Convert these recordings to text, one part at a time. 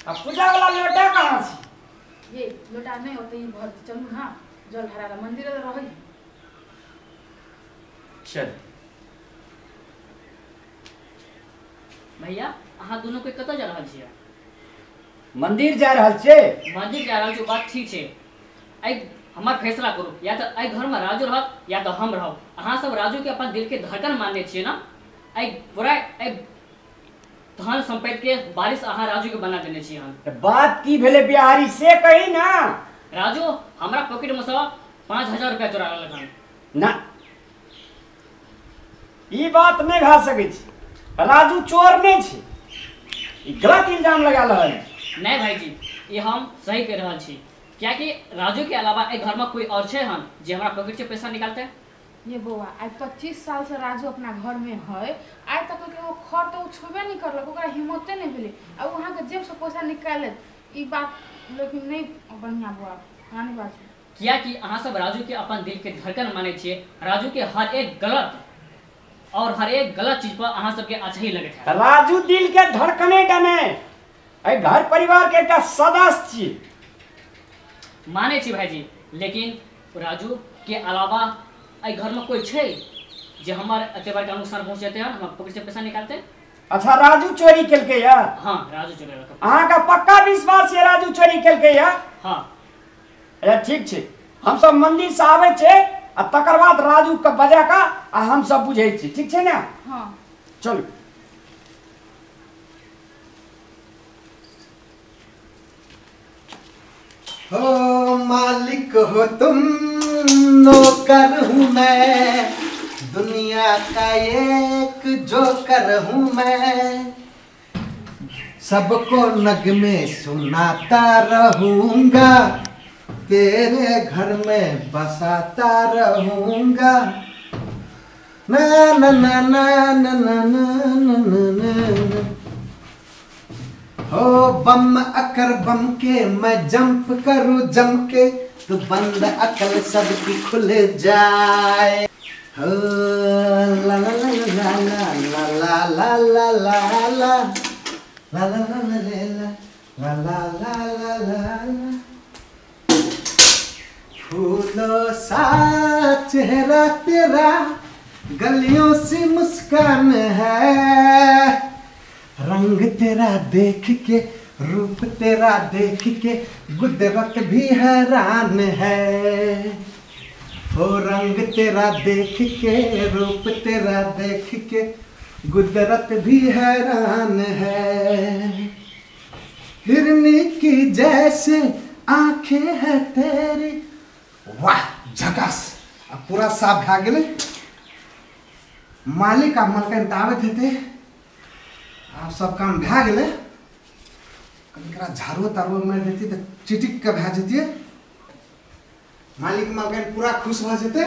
आ पूजा वाला लोटा कहाँ छै? ये लोटा नहीं होते ही भर चलू ना जल ढारा मंदिर रही। चल भैया अहाँ दोनों के कतऽ जा रहल छियै? मंदिर जा रहल छियै। मंदिर जा रहल छी, बात ठीक छै। आइ हमर फैसला करू, या तऽ एहि घर में राजू रहत या तऽ हम रहब। अहाँ सब राजू के अपन दिल के धड़कन मानने छियै ना? एहि पूरा एहि धन संपत्ति के बारिश अहाँ राजू के बना देने छियै। हम बात की भेलै बिहारी से कही ना। राजू हमरा पॉकेट में से 5000 रुपया चोरा लेलक हन। ना ई बात नहीं भए सकै छै, राजू चोर नहीं छै, ई गलत इल्जाम लगा रहल छै। नहीं भाईजी, ई हम सही कह रहल छी, कियाकि राजू के अलावा एहि घर में कोई और छै हन जे हमरा पॉकेट से पैसा निकालते? ये बौआ आइ 25 साल से राजू अपना घर में है, आइ तक के वो खर तो छुबे नहीं करलक, ओकरा हिम्मते नहीं भेलै आ ओ अहाँके जेब से पैसा निकालत, ई बात लेकिन नहीं बढ़िया बौआ, नहीं बात। कियाकि अहाँ सब राजू के अपन दिल के धड़कन मानै छियै, राजू के हर एक गलत और हर एक गलत चीज पर अहाँ सबके अच्छा ही लगैत है। राजू दिल के धड़कने डने एहि घर परिवार के एकटा सदस्य छी। मानै छी भाईजी, लेकिन राजू के अलावा एहि घर में कोई छै जे हमर एते बड़का नुकसान पहुंचेते हन, हमर पॉकेट से पैसा निकालते? अच्छा राजू चोरी केलकै या? हाँ राजू चोरी केलकै। अहाँ का पक्का विश्वास है राजू चोरी केलकै या? हाँ। अच्छा ठीक छै, हम सब मंदिर से आबै छै आ तकर बाद राजू के बजा के आ हम सब बुझै छी, ठीक छै ना? हाँ चलू। हो मालिक हो तुम नौकर हूँ मैं, दुनिया का एक जोकर हूँ मैं, सबको नगमे सुनाता रहूँगा, तेरे घर में बसाता रहूँगा, ना ना ना ना ना ना ना ना ना। हो बम अकर बम के मैं जंप करूँ जम के, तो बंद अकल सबकी खुल जाए। हो ला ला ला ला ला ला ला ला ला ला ला ला ला ला ला ला ला ला। फूलों सा चेहरा तेरा, गलियों से मुस्कान है, रंग तेरा देख के रूप तेरा देख के कुदरत भी हैरान है। हो रंग तेरा देख के रूप तेरा देख के कुदरत भी हैरान है। हिरनी की जैसे आंखें हैं तेरी। वाह झकास, अब पूरा साफ भए गेलै। मालिक आ मलकाइन तऽ आबैत हेतै, आब सब काम भए गेलै। कनिकरा झाड़ू ताड़ू मारि देतियै तऽ चिटिक के भए जैतियै, मालिक मलकाइन पूरा खुश भऽ जेतै।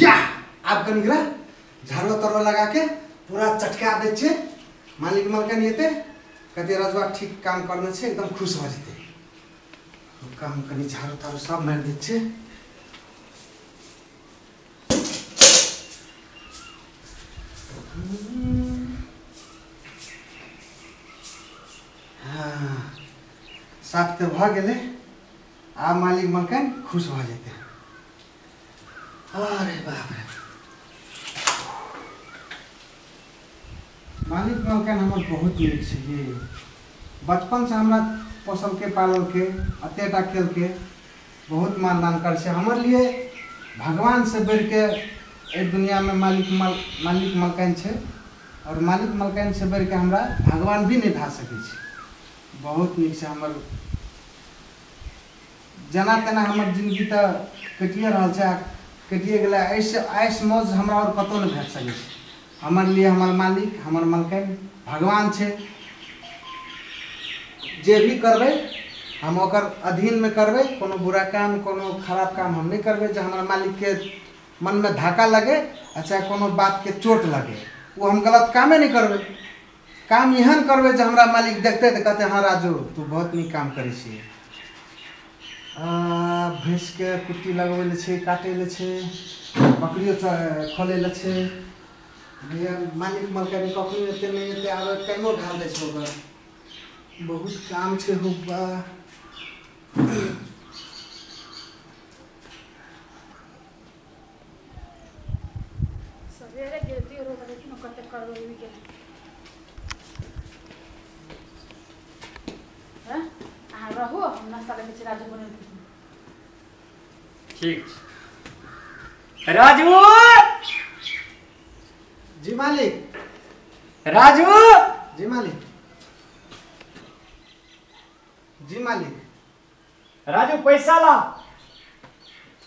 या आब कनिकरा झाड़ू ताड़ू लगा के पूरा चटका दै छियै, मालिक मलकाइन एतै कहतै रजुआ ठीक काम करने छै, एकदम खुश भऽ जेतै। काम कनि झाड़ू ताड़ू सब मारि दै छियै। हाँ साफ तऽ भऽ गेलै, आब मालिक मलकाइन खुश भऽ जेतै। अरे बाप रे, मालिक मलकाइन हमर बहुत नीक छै। ये बचपनसँ हमरा पोसलकै पाललकै, एतेटा केलकै, बहुत मानदान करै छै। हमर लिए भगवानसँ बढ़िके एहि दुनियामे मालिक मलकाइन छै, और मालिक मलकाइनसँ बढ़िके हमरा भगवान भी नहि भए सकै छै। बहुत नीक छै हमर, जेना तेना हमर जिंदगी तऽ कटिए रहल छै, कटिए गेलै। एहिसँ ऐश मौज हमरा आओर कतहु नहि भेट सकै छै। हमर लिए हमर मालिक हमर मलकाइन भगवान छै। जे भी करबै हम ओकर अधीनमे करबै, कोनो बुरा काम कोनो खराब काम हम नहि करबै जे हमर मालिकके मनमे धक्का लगे आ चाहे कोनो बातके चोट लगे, ओ हम गलत कामे नहि करबै। काम एहन करबै जे हमरा मालिक देखतै तऽ कहतै हाँ राजू तू बहुत नीक काम करै छियै। भैंसके कुट्टी लगबै लए छै, काटै लए छै, बकरियो खोलै लए छै। भैया मालिक मलकाइन कखनो एतै नहि एतै, आब टाइमो भए जाइ छै ओकर। बहुत काम छै हो बा। सवेरे गेलती रोज देखी न कते करबो उइ गेल हां। अहाँ रहू, हम नाश्ता लेके छी, राजू बनेल। ठीक छै। राजू जी मालिक। राजू जी मालिक। जी मालिक। राजू पैसा ला।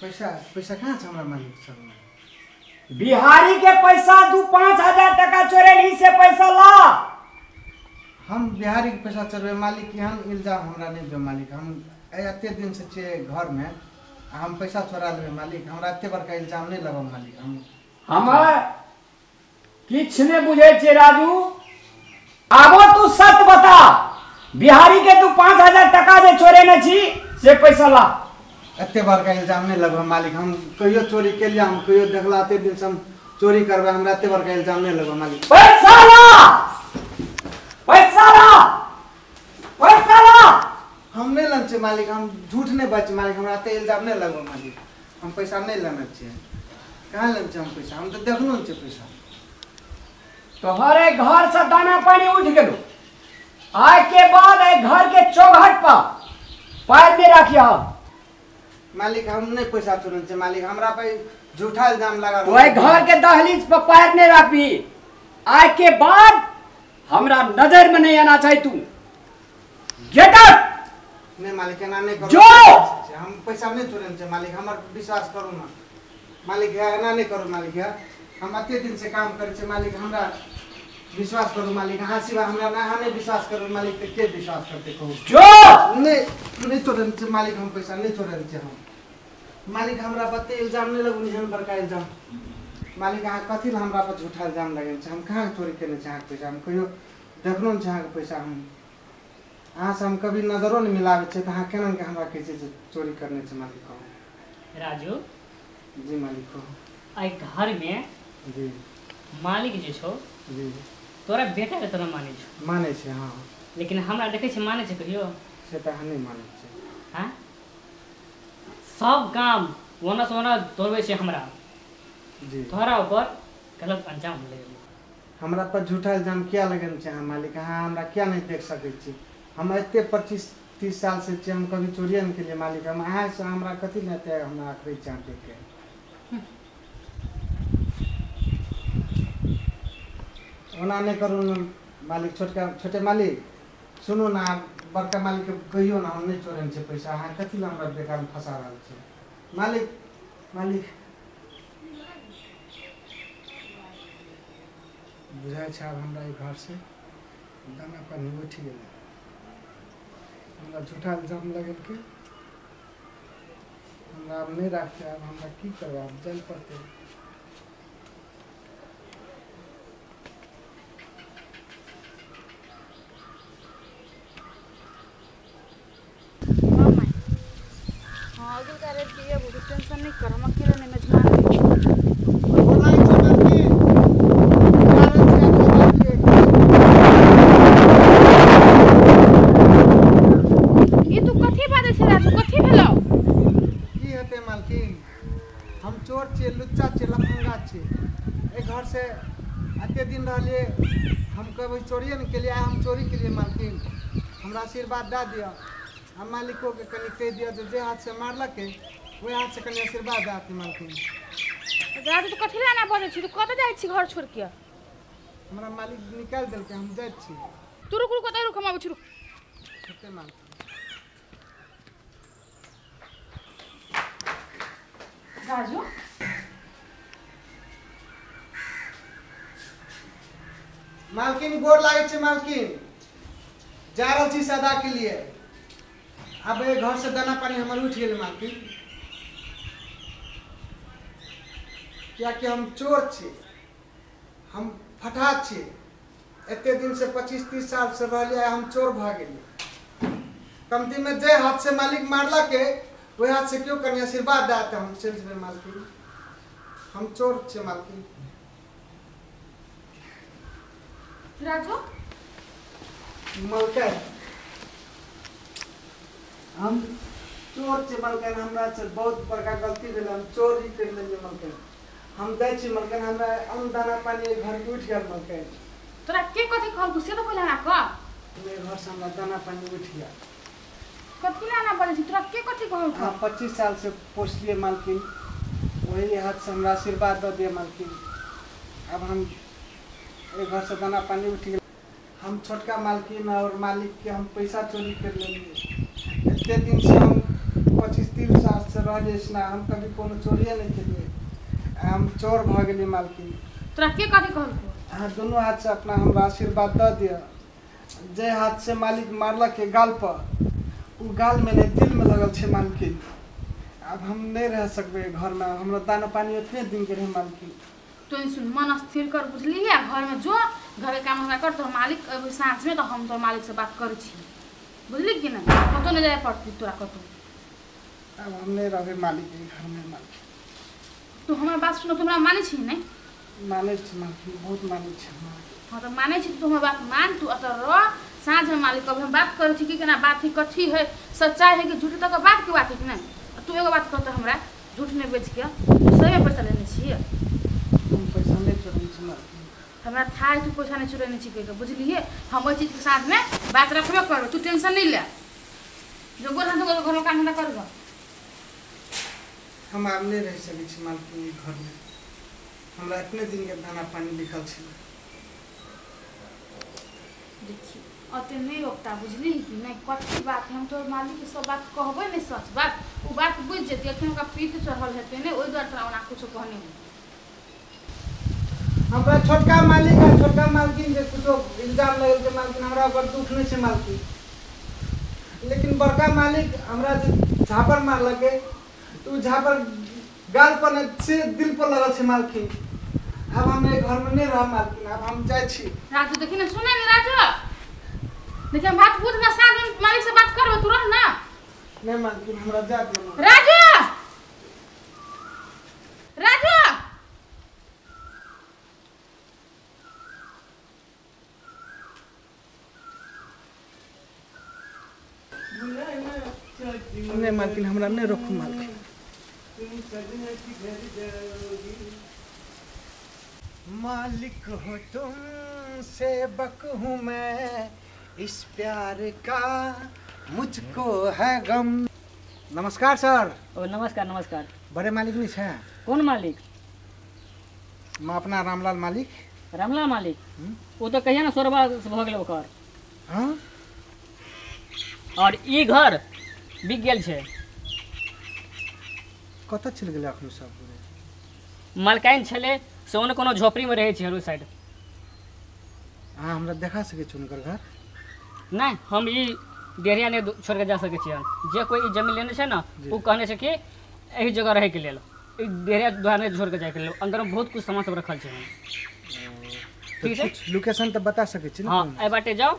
पैसा पैसा कहाँ छै हमरा मालिक सब? बिहारी के पैसा 2-5 हजार टका चोरेलही से पैसा ला। हम बिहारी के पैसा चोरबै मालिक? एहन इल्जाम हमरा नहीं दियौ मालिक। हम एते दिन से छियै घर में, हम पैसा चोरा लेबै मालिक? हमरा एते बड़का इल्जाम नहीं लगाउ मालिक। हम किछु नहीं बुझै छियै राजू। आबो तू सच बता, बिहारी के तू 5,000 टका जे चोरेने छी से पैसा ला। एते बड़का इल्जाम नहीं लगबै मालिक। हम कहियो चोरी केलियै? हम कहियो देखला एते दिन से हम चोरी करबै? हमरा एते बड़का इल्जाम नहीं लगबै मालिक। पैसा ला, पैसा ला, पैसा ला। हम नहीं लेने छियै मालिक, हम झूठ नहीं बाजै मालिक। हमरा एते इल्जाम नहीं लगबै मालिक। हम पैसा नहीं लेने छियै। कहाँ लेने छियै हम पैसा? हम तऽ देखलो नहि छियै पैसा। तोहरे घर से दाना पानी उठ गेलो। आय के बाद एहि घर के चौखट पर पैर नहीं राखिया। मालिक हम नहीं पैसा चोरने छियै मालिक, हमरा पर झूठा इल्जाम लगा। तो एहि घर के दहलीज पर पैर नहीं राखबी। आय के बाद हमरा नजर में नहीं आना चाहिए। तू गेट आउट। नहीं मालिक एना नहीं करू। जो हम पैसा नहीं चोरने छियै मालिक, हमर विश्वास करू ना मालिक। एना नहीं करू मालिक, हम एते दिन से काम करै छियै मालिक, हमरा विश्वास करू मालिक। अहाँ सिवा हमरा ना, अहाँ नहीं विश्वास करू मालिक तऽ के विश्वास करतै कहू? जो नहीं नहीं चोरने छियै मालिक, हम पैसा नहीं चोरने छियै हम मालिक। हमरा पर इल्जाम नहीं लगू एहन बड़का इल्जाम मालिक। अहाँ कथी लए हमरा पर झूठा इल्जाम लगेने छै? हम कहाँ चोरी केने छी अहाँके पैसा? हम कहियो देखलो नहि छी अहाँके पैसा। हम अहाँसँ हम कभी नजरो नहि मिलाबै छियै तऽ अहाँ केना के हमरा कहै छियै जे चोरी करने छै मालिक? कहू राजू। जी मालिक कहू। एहि घर में जी मालिक जे छौ जी तोरा बेटा के तरह मानै छौ। मानै छै हाँ। लेकिन हमरा देखै छै मानै छै कहियो? से तऽ अहाँ नहि मानै छै। हाँ सब काम ओना से ओना दौड़बै छै हमरा जी। तोहरा ऊपर गलत अंजाम लगेलौ। हमरा पर झूठा इल्जाम किया लगेने छै अहाँ मालिक? अहाँ हमरा किया नहीं देख सकै छी? हम एते 25-30 साल से छियै, हम कभी चोरिए नहि केलियै मालिक। हम अहाँसँ हमरा कथी लए एते हमरा अखरै छै अहाँ देख के? ओना नहि करू ने मालिक। छोटका छोटे मालिक सुनू ना, बड़का मालिकके कहियौ ना हम नहि चोरने छियै पैसा। अहाँ कथी लए हमरा बेकारमे फँसा रहल छियै मालिक? मालिक बुझाइ छै आब हमरा एहि घरसँ दाना पानी उठि गेलै। हमरा झूठा इल्जाम लगेलकै, हमरा आब नहि राखतै। आब हमरा की करबै? आब जाय पड़तै। हाँ अगिल का रेट दिए बहुत टेंशन नहीं कर, हम अकेले नहीं मेजबान। ये तू कथी बाजै छै राजू? कथी भेलौ? की हेतै मालकिन, हम चोर छियै, लुच्चा छियै, लफंगा छियै। एहि घर से एते दिन रहलियै, हम कभी चोरिए नहि केलियै, आइ हम चोरी केलियै मालकिन। हमरा आशीर्वाद दए दिअ। हम मालिको के कनि कहि दिअ जे जे हाथ से मारलकै ओहि हाथ से कनि आशीर्वाद दए दिअ मालकिन। राजू तू कथी लए एना बजै छी? तू कतऽ जाइ छी घर छोड़ि के? हमरा मालिक निकालि देलकै, हम जाइत छी। तू रुक रुक, कतऽ रुक, हम आबै छी, रुक। हेतै मालकिन। राजू मालकिन गोर लागै छै मालकिन। जा रहल छी सदा के लिए। अब एहि घर से दाना पानी हमर उठि गेलै मालकिन, कियाकि हम चोर छी, हम फटा छी। एते दिन से 25-30 साल से रहलियै, हम चोर भऽ गेलियै। कमती में जे हाथ से मालिक मारलकै ओहि हाथ से केओ कनि आशीर्वाद दए तऽ हम चलि जेबै मालकिन। हम चोर छियै मालकिन। राजू मलकै हम चोर छी मलकाइन, हमरा से बहुत बड़का गलती भेल, हम चोरी कर लेलियै मलकाइन। हम जाइ छी मलकाइन, हमरा अन्न दाना पानी घर के उठि गेल मलकाइन। तोरा के कथी कहलकौ से तो पहिले हमरा कह। घर से हमरा दाना पानी उठि गेल। कथी ला ना बजै छी, तोरा के कथी कहलकौ? हम 25 साल से पोसलियै मालकिन, वही हाथ से हमरा आशीर्वाद दऽ दिए मालकिन। अब हम एक घर से दाना पानी उठि गेल। हम छोटका मालकिन और मालिक के हम पैसा चोरी कर लेलियै। एते दिन से हम 25-30 साल से रहलियै ना, हम कभी कोनो चोरिए नहीं केलियै, हम चोर भऽ गेलियै मालकिन। तोरा के कथी कहलकौ? अहाँ दुनू हाथ से अपना हमरा आशीर्वाद दऽ दिअ। जे हाथ से मालिक मारलक के गाल पर, ओ गाल में नहीं दिल में लगल छै मालकिन। अब हम नहीं रह सकबै घर में, हमरा दाना पानी उतने दिन के रहे मालकिन। तो सुन, मन स्थिर कर बुझलियै, घर में जो घर के काम हमरा कर, तोहर मालिक अभी साँझ में तो हम तोहर मालिक से बात करै छी, बुझली कि नहीं? कतौ नहीं जाए पड़ती तोरा कतौ। अब हम नहीं रहबै मालिक के घर में मालकिन। तू हमर बात सुन, तू हमरा मानै छी नहीं? मानै छी मालकिन, बहुत मानै छी। हाँ तो मानै छी, तू हमर बात मान, तू अतऽ रह। साँझ में मालिक कभी हम बात करै छी कि केना बात है, कथी है, सच्चाई है कि झूठ, तक बात के बात है कि नहीं? तू एगो बात कहते हमरा झूठ नहीं बेच के सही में पैसा लेने छियै? हम पैसा नहीं चोरने छी मालकिन। हमरा था है तू पैसा नहीं चोरने छी कहिके, बुझलियै? हम ओहि चीजके साथ में बात रखबे करबै, तू टेंशन नहीं ले। जो गोर हाथ घर में काम धंधा करबऽ। हम आब नहीं रह सकै छी मालकिन घर में, हमरा इतने दिन के दाना पानी लिखल छै। देखी अते नहीं ओकता, बुझली कि नहीं? कथी बात है, हम तोहर मालिक के सब बात कहबै नहीं, सच बात ओ बात बुझि जेतै। अखन ओकरा पीठ चढ़ल हेतै नहीं, ओहि दुआरे तोरा ओना कुछो कहने हो। हमरा छोटका मालिक आ छोटका मालकिन जे कुछो इल्जाम लगल छै मालकिन, हमरा ओकर दुख नहीं छै मालकिन। लेकिन बड़का मालिक हमरा जे झापड़ मारलकै तो उ झापड़ गाल पर नहीं से दिल पर लगल छै मालकिन। अब हम घर में नहीं रह मालकिन, अब हम जाइ छी। राजू देखी ना, सुने ना राजू, देखिए हम बात बुझ ना, साँझ में मालिक से बात करबो, तू रह ना। नहीं मालकिन, हमरा जा दियो। राजू, राजू, नहीं मालकिन, हमरा नहीं रखू मालकिन। मालिक हो तुम, सेवक हूँ मैं, इस प्यार का मुझको है गम। नमस्कार सर। ओ नमस्कार नमस्कार। बड़े मालिक नहीं छे? कौन मालिक? मैं अपना रामलाल मालिक। रामलाल मालिक वो तो कहिया ना सोरबा भऽ गेल ओकर। हाँ, और ई घर बिक गेल छै। कतऽ चलि गेलै अखन सब? मलकाइन छलै से ओने कोनो झोपड़ी में रहै छै हर साइड। अहाँ हमरा देखा सकै छी हुनकर घर? नहीं, हम ई डेरिया नहीं छोड़ के जा सकै छियै। जे कोई ई जमीन लेने छै ना, वो कहने छै कि एही जगह रहै के लेल, ई डेरिया द्वार नहीं छोड़ के जाय के लेल। अंदर में बहुत कुछ सामान सब रखल छै। ठीक है, लोकेशन तो बता सकै छी ना? हाँ, एहि बाटे जाओ,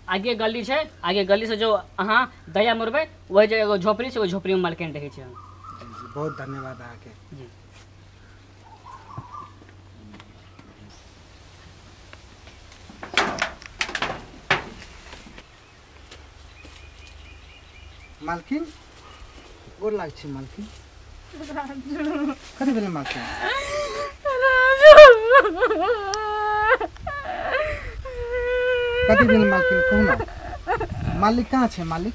आगे गली छै, आगे गली से जो अहाँ दया मुड़बै वही जे एगो झोपड़ी छै, ओहि झोपड़ी में मलकाइन रहै छै। जी, बहुत धन्यवाद अहाँके। जी। मालकिन गोर लाग छी मालकिन। कथी भेलै मालकिन? कथी भेलै मालकिन कहू ना। मालिक कहाँ छै? मालिक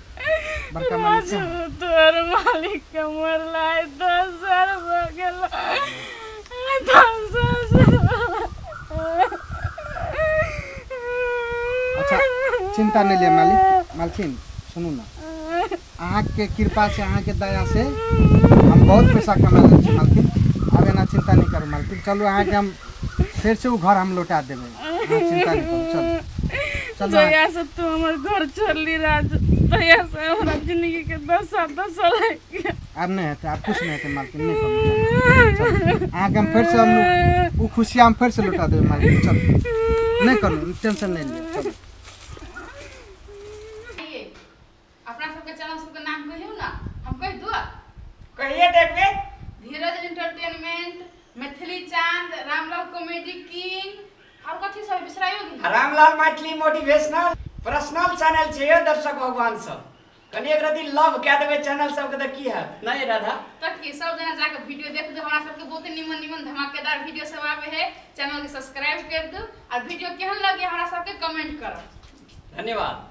बड़का मालिक कहाँ? तोहर मालिक के मरला 10 साल भऽ गेल। 10 साल। अच्छा चिंता नहीं ले मालिक। मालकिन सुनू ना, अहाँके कृपा से अहाँके दया से हम बहुत पैसा कमा लै छी मालकिन। आब एना चिंता नहीं करू मालकिन। चलू अहाँके हम फेर से ओ घर हम लौटा देबै, अहाँ चिंता नहीं करू। चलू चलू। जहिया से तू हमर घर छोड़ली राजू, तहिया से हमरा जिंदगी के दशा दशा लागि गेल। आब नहीं हेतै, आब कुछ नहीं हेतै मालकिन, नहीं करू। अहाँके हम फेर से हम ओ खुशी हम फेर से लौटा देबै मालकिन। चलू नहीं करू, टेंशन नहीं लिअ। चलू अपना सबके चैनल सबके नाम कहियौ ना, हम कहि दू? कहिए देखबे। धीरज एंटरटेनमेंट, मैथिली चांद, रामलाल कॉमेडी किंग, और कथी सब बिसराइयो गेल? Ramlal Maithili motivational personal channel छै दर्शक भगवान सब। कनि एक रति लव कए देबै चैनल सबके तऽ की हैत नहि राधा? तऽ की सब जना जाके वीडियो देख दू, हमरा सबके बहुत निमन निमन धमाकेदार वीडियो सब आबे है। चैनल के सब्सक्राइब कर दू और वीडियो केहन लगे हमरा सबके कमेंट करब। धन्यवाद।